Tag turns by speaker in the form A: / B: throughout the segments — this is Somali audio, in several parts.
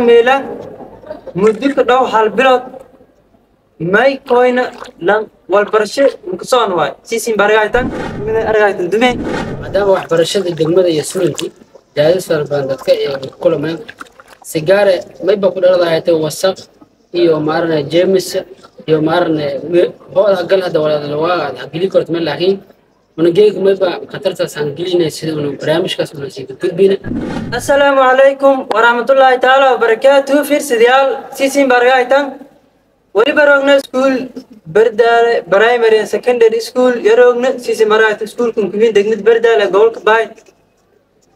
A: Meela muddo ka dhow hal bilood may koyna lan walbarasho makasoon waay siisin baragaytan mida aragaytan dume.
B: Maadaama waxbarashada degmada iyo sulintii daadad fara badan dadka ay ku kulmeen, si gaare mayba ku dhaladahay wasaq iyo maarane jeemis iyo maarane hooda gal hadda walaal waa geli karto meel, laakiin unageeg mayba khatartaas aan gelinay sida unu barnaamijkaas una sii gudbina.
A: Assalaamu calaykum waraxmatullaahi tacaala wabarakaatuhu. Fiirsadayaal, siisin baragaytan weliba roogna school Berdaale Primary and Secondary School yaroogna. Siisin baragaytan schoolkan kuwiin degmad Berdaale, gobolka Baay,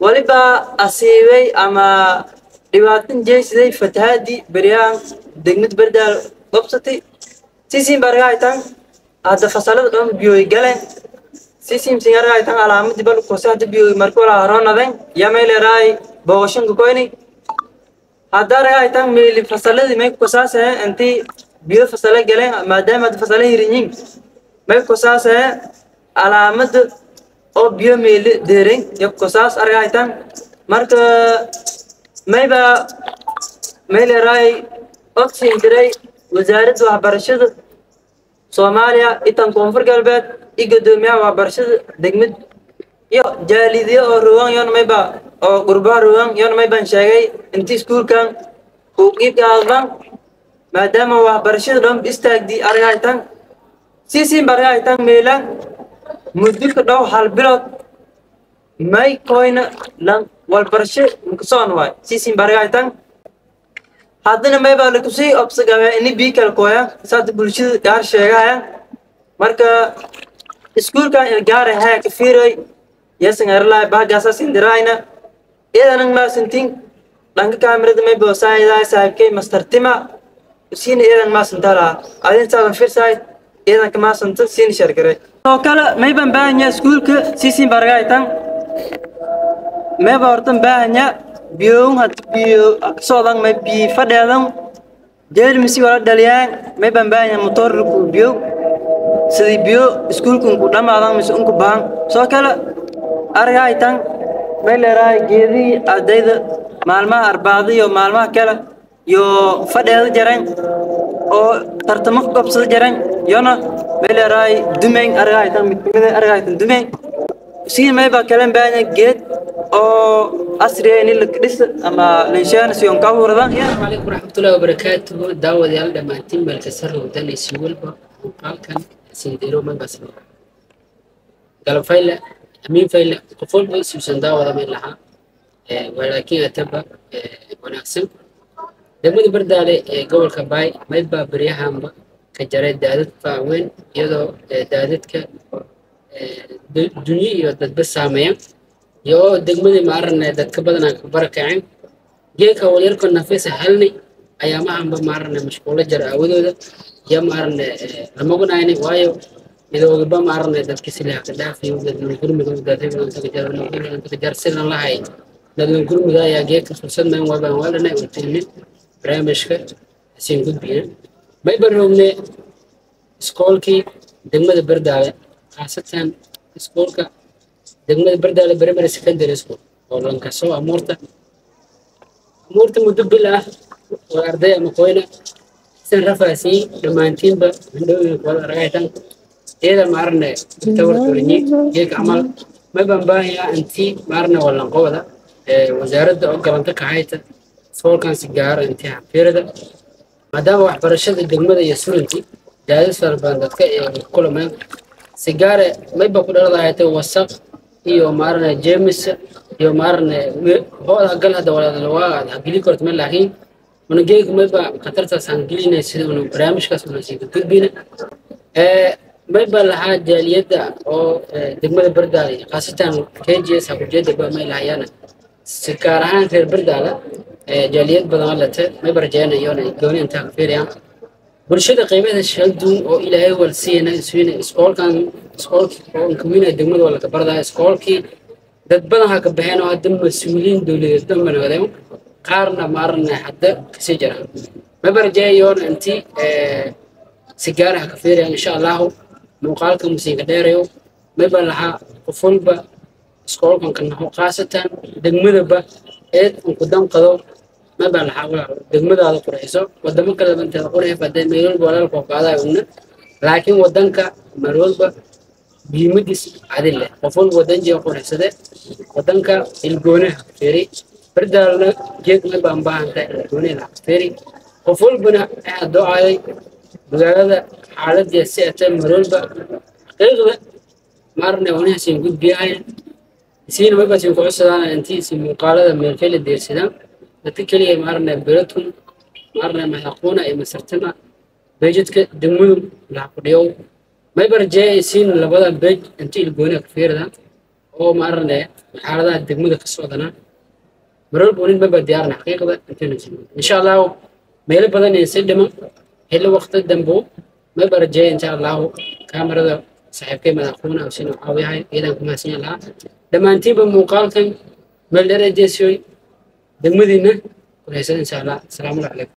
A: waliba asiibay ama dhibaatan jeysiday fatahaadii beryahan degmad Berdaale qabsatay. Siisin baragaytan hadda fasalada dhan biyoy galeen. Siisin sin aragaytan calaamadii bal kose hadda biyoy marka wala haroonaden yamayleeraay booqashanka koyni. Hadda aragaytan meeli fasaladii may kusaasee intii biyo fasala galeen, maadaama hadda fasala hirinyiin may kusaasee calaamada oo biyo meeli deeren yo kusaas aragaytan. Marka mayba mayleeraay ogsin diray wasaaradda waxbarashada Soomaaliya itan Koonfur Galbeed iyo guddoomiyaha waxbarashada degmad iyo jaalidiyo oo rogan yon mayba oo gurbaha rogan yon mayban sheegay intii iskuulkan uu qiib qaadan, maadaama waxbarashada dhan istaagdi aragaytan. Siisin baragaytan meela muddo ka dhow hal bilood may koyna lan walbarasho makasoon waay. Siisin baragaytan haddana mayba lakusii obsagabe ini bii kala kooya saada bulshada gaar sheegaya. Marka iskuulkan ilgaara haya ka fiiray yasan arlaay baagaasa sindirayna iyadan maasantin. Dhanka kaamirada may boosaayidaa saaxiibkay Master Tima siina iyadan maasantala adin saadan fiirsaay iyadan ka maasanta siina shargaray oo kale. Mayban baahanya iskuulka siisin baragaytan mayba hortan baahanya biyoon had biyo kasoodan may biyo fadheedan jeermisi wala dhaliyaan. Mayban baahanya motor ku biyo sidii biyo iskuulka unku dhamaadan mise unku baahan. Soo kale argaytan may leerahay geedihii ardayda maalmaha arbaada iyo maalmaha kale iyo fadheeda jareen oo tartamo ku qabsada jareen iyona may leerahay dumeyn argaytan mid kamid argaytan dumeyn sii. Mayba kalen baahanya geed oo asri ah in la dhis ama leeshaan si on ka waradan.
B: Asalaamu calaykum waraxmatullaahi wabarakaatuhu. Daawadayaal dhammaantiin meel kasta rogdan isi walba muuqaalkan sindiro maybas galab fayle amiin fayle qof walba suusan daawada meel lahaa, walaakiin ataba wanaagsan. Degmada Bardaale ee gobolka Baay maybaa beryahanba ka jaray daadad waaweyn, iyadoo daadadka dunyo iyo dadba saameeya iyo degmadii maarane dadka badanaa ka barakaceen. Geedka walyarko nafisa helnay ayaamahanba maarane mashquulo jar aawadooda iyo maarane lamagunayni, waayo midoogiba maarane dadka silaha ka dhaafiyo dadna gurmudoo sidan lahay dadna gurmuda ayaa geedka fursad mayn waabaan waalanay untimin barnaamijka siin gudbiyeen. Mayba roogne iskoolkii degmada Bardaale, khaasatan iskoolka degmada Bardaale Primary Secondary School oo lankasoo amuurta amuurta muddo bil ah oo arday ama qoyna san rafaasiin dhammaantiinba handhooyinka wada aragaytan iyada maarne tawarturinyi. Geedka camal maybaan baahayaa intii maarne wallanqowda wasaaradda oo galanta kahayta iskoolkan si gaara intii xafiirada, maadaama waxbarashada degmada iyo sulintii daadad fara badan dadka ay ku kulmeen, si gaare mayba ku dhaladahay wasaq iyo maarane jeemis iyo maarane hooda gal hadda walaal waa geli karto meel, laakiin unageeg mayba khatartaas aan gelinay sida unu barnaamijkaas una sii gudbina. Mayba lahaa jaaliyadda oo degmada Bardaale, khaasatan KGS hakujeeda ba may lahayana si gaar ahaan reer Bardaale jaaliyad badan late mayba rajeynayona gooni intaa ka fiiriyaan bulshada qaybaha shal duun oo Ilaahay wal siina iswiina iskoolkan iskoolkii oo inkawiina degmada wala ka bardaa. Iskoolkii dad badan ha ka baxeen oo hadda mas-uuliyiin dowladeed dhan bana qaarna maarna hadda kasii jiraan. Mayba rajeeyoon intii si gaar ah ka fiiriyaan insha Allahu. Muuqaalka musiiga dheerayo mayba lahaa qof walba iskoolkan ka naxo, khaasatan degmadaba eed unku danqado. Ma baa laxaa walaal degmadaada qurxiso wadamo kale banteeda qurxi fadee meel walba walaalka oo qaadayo ugna laakiin wadanka mar walba muhiimadiis adil leh qof walba wadan jee qurxisade wadanka ilgoonaha fiiri bardaalna geed ma baan baahantahay ilgoone la fiiri qof walbana ayaa doocayay magaalada xaaladii si atay mar walba xaqiiqda maarne wanaagsan gudbiyahay isiina ma basin ku codsadaan intii si muuqaalada meel kale deersadaan dadka kaliya maarne beledkum maarne maxaquuna iyo masartama beejadka degmadu la fadhiyo may barjee isiin labada beej intii ilgoone ka fiirada oo maarne xaaladaha degmada ka socdana mar walba nin ma diyaarna xaqiiqda intii insha Allah meelo badan ee si dhiman xilli waqti dambo ma barjee insha Allah kaamirada saaxiibkay madaxweyne oo sinu caawiyahay ciidan kuma siin lahaa dhammaantiinba muuqaalkan meel dheer ee jeesiyoy degmadiina kureysan insha Allah. Asalaamu calaykum.